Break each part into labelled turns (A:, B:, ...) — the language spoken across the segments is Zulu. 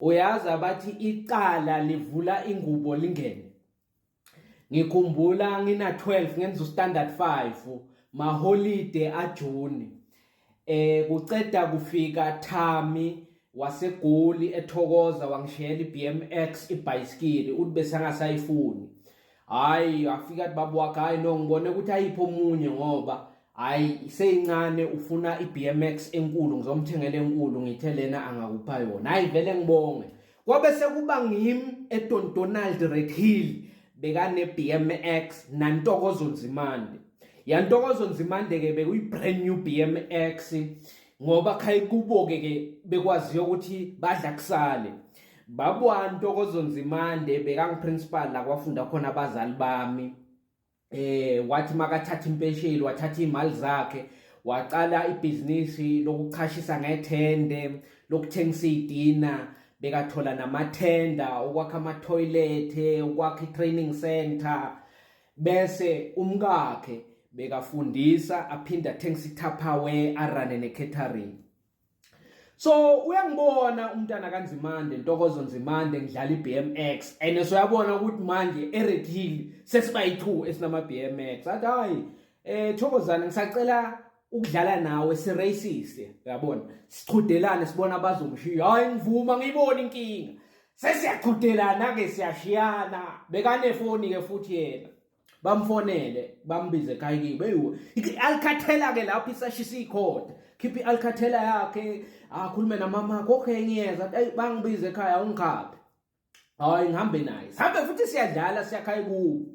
A: Uyazi abathi icala livula ingubo lingene. Ngikhumbula ngina 12 ngenza ustandard 5 maholide aJune. Kuceda kufika Thami waseGoli ethokoza wangishiyela iBMX ibhayisikili uthi bese angasayifuni. Hayi afika athi baba wakhe hayi no ngibone ukuthi ayipho omunye ngoba hayi iseyincane ufuna iBMX enkulu ngizomthengela enkulu ngithe lena angakupha yona. Hayi vele ngibonge. Kwabe sekuba ngim eDon Donald Red Hill bekane BMX naNtokozo Nzimande. YaNtokozo Nzimande ke bekuyi brand new BMX ngoba khaya kubo ke ke bekwaziyo ukuthi badla kusale. Babwa Ntokozo Nzimande bekangiprincipal la kwafunda khona abazali bami. Wathi makathatha impesheli wathatha imali zakhe waqala ibhizinisi lokuchashisa ngethende lokuthengisa idina bekathola namathenda ukwakha ama-toilet ukwakha i-training center bese umkakhe bekafundisa aphinde athengisa i-Tupperware arane ne-catering. So uyangibona umntana kaNzimande Ntokozo Nzimande ngidlala iBMX and soyabona ukuthi manje eRed Hill sesiba yi2 esinama BMX athi hayi Thokozane ngisacela ukudlala nawe si racist uyabona sichudelane sibona abazomshiya hayi ngivuma ngiyibona inkinga sesiyachudelana ke siyashiyana bekanefoni ke futhi yena bamfonele bambize ekhaya kibo eyiwo i-alcathela ke lapho isashisa ikhotha khipha i-alcathela yakhe akhulume namama akhe okay ngiyeza ayi bangibize ekhaya ungikhaphe hayi ngihambe naye sihambe futhi siyadlala siyakhaya kubo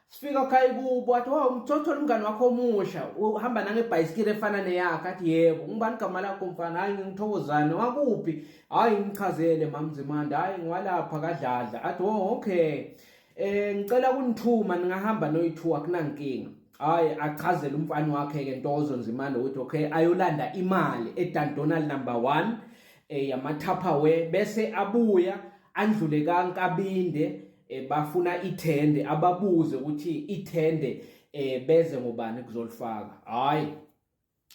A: sifika khaya kubo athi wow umthothola umngane wakho omusha uhamba nangebhayisikili efana neyakhe athi yebo ngubani igama lakho mfana hayi ngithokozane wakuphi hayi ngichazele mamzimande hayi ngiwalapha kadladla athi oh okay ngicela kunithuma ningahamba noyi-two akunankinga. Hayi achazele umfana wakhe ke Ntokozo Nzimande ukuthi okay ayolanda imali eDandonal number 1 yama-Tupperware bese abuya andlule kaNkabinde bafuna ithende ababuze ukuthi ithende beze ngobani kuzolifaka. Hayi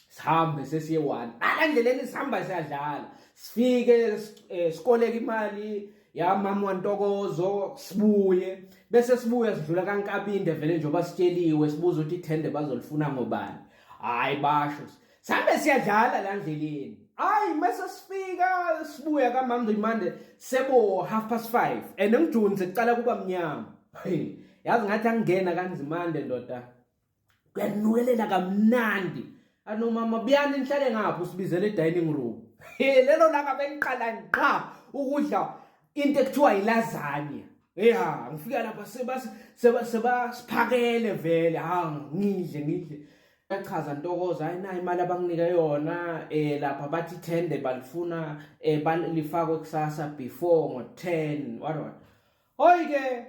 A: sihambe sesiye one ala ndleleni sihamba siyadlala sifike sikoleka imali yamama wantokozo sibuye bese sibuya sidlula kaNkabinde vele njengoba sitsheliwe sibuza ukuthi ithende bazolifuna ngobani hayi basho sihambe siyadlala la ndleleni hayi mase sifika sibuya kamama Mande sebo 5:30 and ngijuni sekuqala kuba mnyama yazi ngathi angena kaNzimande ndoda kuyanukelela kamnandi anomama buyani nihlale ngapho usibizele e-dining room lelo langa bengiqala ngqa ukudla into ekuthiwa yilasagna ya ngifika lapha sebasiphakele vele ha ngidle ngidle yachaza Ntokozo hayi nayi imali abanginike yona lapha bathi ithende balifuna lifakwe kusasa before ngo-10 what what hoyi ke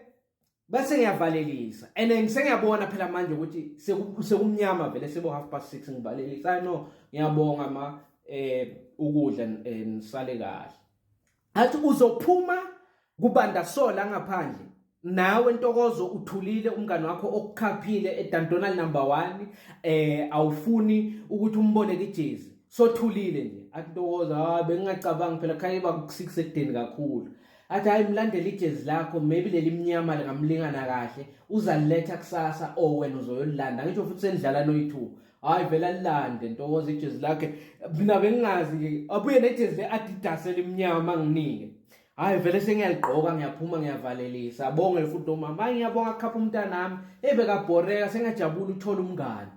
A: bese ngiyavalelisa and ngisengiyabona phela manje ukuthi sekumnyama vele sebo 6:30 ngivalelisa hayi no ngiyabonga ma ukudla nisale kahle athi uzophuma kubanda sola ngaphandle nawe Ntokozo uthulile umngane wakho okukhaphile eDandonal number 1 awufuni ukuthi umboleke ijezi sothulile nje athi Ntokozo hayi bengingacabangi phela khaya iba ku6 ekudeni kakhulu athi hayi mlandele ijezi lakho maybe leli mnyama lingamlingana kahle uzaliletha kusasa or wena uzoyolilanda ngisho futhi senidlala noyi-2 hayi vele alilande Ntokozo ijezi lakhe mina bengingazi ke abuye nejezi le-Adidas elimnyama nginike hayi vele sengiyaligqoka ngiyaphuma ngiyavalelisa abonge futhi nomama hayi ngiyabonga kukhapha umntanami ebekabhoreka sengiyajabula uthola umngane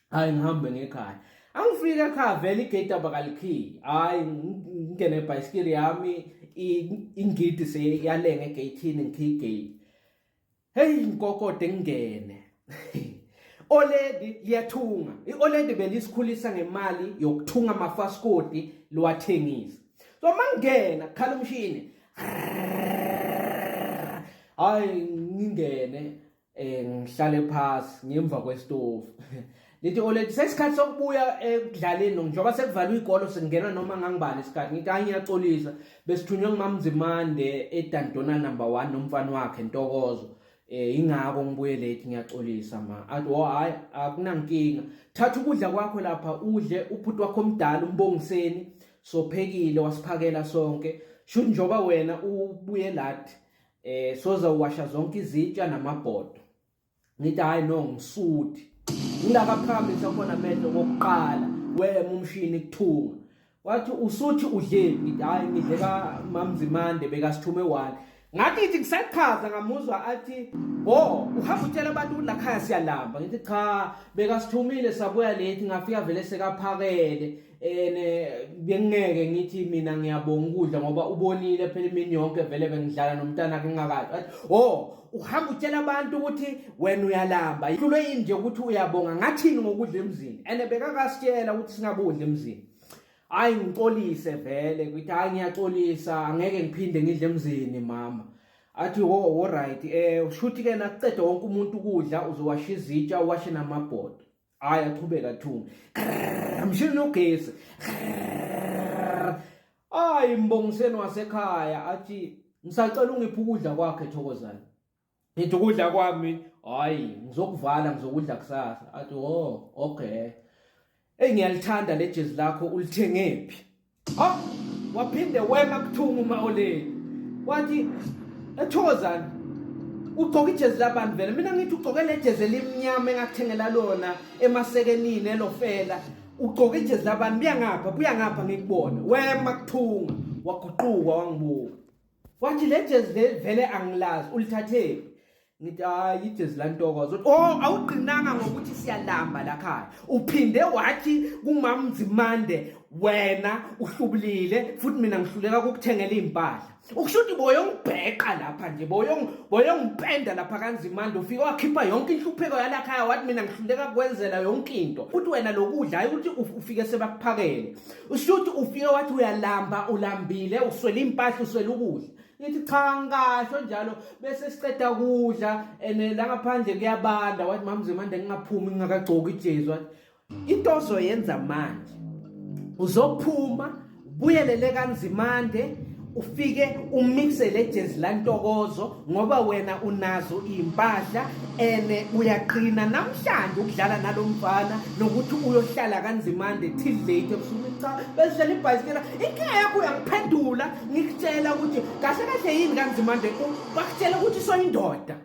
A: hayi ngihambe ngekhaya angifika ekhaya vele igate abakalikhiyi hayi ngingene ebhayisikili yami ingidi seyalenga egeyithini ngikhiye igate hey ngikokode ngingene Oledi liyathunga ioledi belisikhulisa ngemali yokuthunga amafaskoti liwathengisa so mangena khala umshini hayi ngingene ngihlale phasi ngemva kwesitofu lithi oledi sesikhathi sokubuya ekudlaleni njengoba sekuvalwe igolo singena noma ngangibani isikhathi ngithi hayi ngiyaxolisa besithunywe ngumamzimande eDandona number 1 nomfana wakhe Ntokozo ingakho ngibuye late ngiyaxolisa ma athi oh hayi akunankinga thatha ukudla kwakho lapha udle ubhuti wakho omdala umbongiseni sophekile wasiphakela sonke Shuthi njoba wena ubuye lathi soza uwasha zonke izitsha namabhodo. Ngithi hayi no ngisuthi. Ngilakaphakamisa khona amehlo kokuqala wema umshini kuthunga. Wathi usuthi udlephi? Ngithi hayi ngidle ka Mamzimande bekasithume one. Ngathi ngithi ngisachaza ngamuzwa athi oh uhamba utshela abantu ukuthi lakhaya siyalamba. Ngithi cha bekasithumile sabuya late ngafika vele sekaphakele ene bengeke ngithi mina ngiyabonga ukudla ngoba ubonile phela imini yonke vele bengidlala nomntana ngingakadli. Wathi oh uhamba utshela abantu ukuthi wena uyalamba. Ihlulwe yini nje ukuthi uyabonga ngathini ngokudla emzini? Ene bekakasitshela ukuthi singakudli emzini. Hayi ngixolise vele ngithi hayi ngiyaxolisa angeke ngiphinde ngidle emzini mama. Athi wo wo right ushuthi ke nakuceda wonke umuntu ukudla uzowasha izitsha uwashe namabhodo. Hayi aqhubeka thunga. Mshini ugesi. Hayi mbongiseni wasekhaya athi ngisacela ungiphe ukudla kwakhe Thokozani. Ngithi ukudla kwami hayi ngizokuvala ngizokudla kusasa. Athi oh okay. Ey ngiyalithanda le jezi lakho ulithengephi? Ha waphinde wema kuthunga uma oleli. Wathi eThokozani ugqoka ijezi labantu vele mina ngithi ugqoke le jezi elimnyama engakuthengela lona emasekenini elofela ugqoka ijezi labantu buya ngapha buya ngapha ngikubone wema kuthunga waguquka wangibuka wathi le jezi vele angilazi ulithathephi. Ngithi hayi ijezi lantokozo. Oh awugqinanga ngokuthi siyalamba la khaya. Uphinde wathi kumamZimande wena uhlubulile futhi mina ngihluleka ukukuthengela impahla. Ukusho ukuthi boyongibheqa lapha nje boyongipenda lapha kaNzimande ufike wakhipha yonke inhlupheko yalakhaya wathi mina ngihluleka kwenzela yonke into. Futhi wena lokudla hayi ukuthi ufike sebakuphakele. Usho ukuthi ufike wathi uyalamba ulambile uswele impahla uswele ukudla. Ngithi cha ngisho njalo bese siceda kudla ene la ngaphandle kuyabanda wathi mamZimande ngingaphumi ngingakagcoki ijezi wathi into ozoyenza manje uzophuma ubuyelele kaNzimande ufike umixe le jezi lantokozo ngoba wena unazo impahla ene uyaqina namhlanje ukudlala nalomfana nokuthi uyohlala kaNzimande till late ebusuku. Cha besidlala ibhayisikela inkinga yakho uyangiphendula ngikutshela ukuthi kahle kahle yini kaNzimande bakutshela ukuthi soyindoda.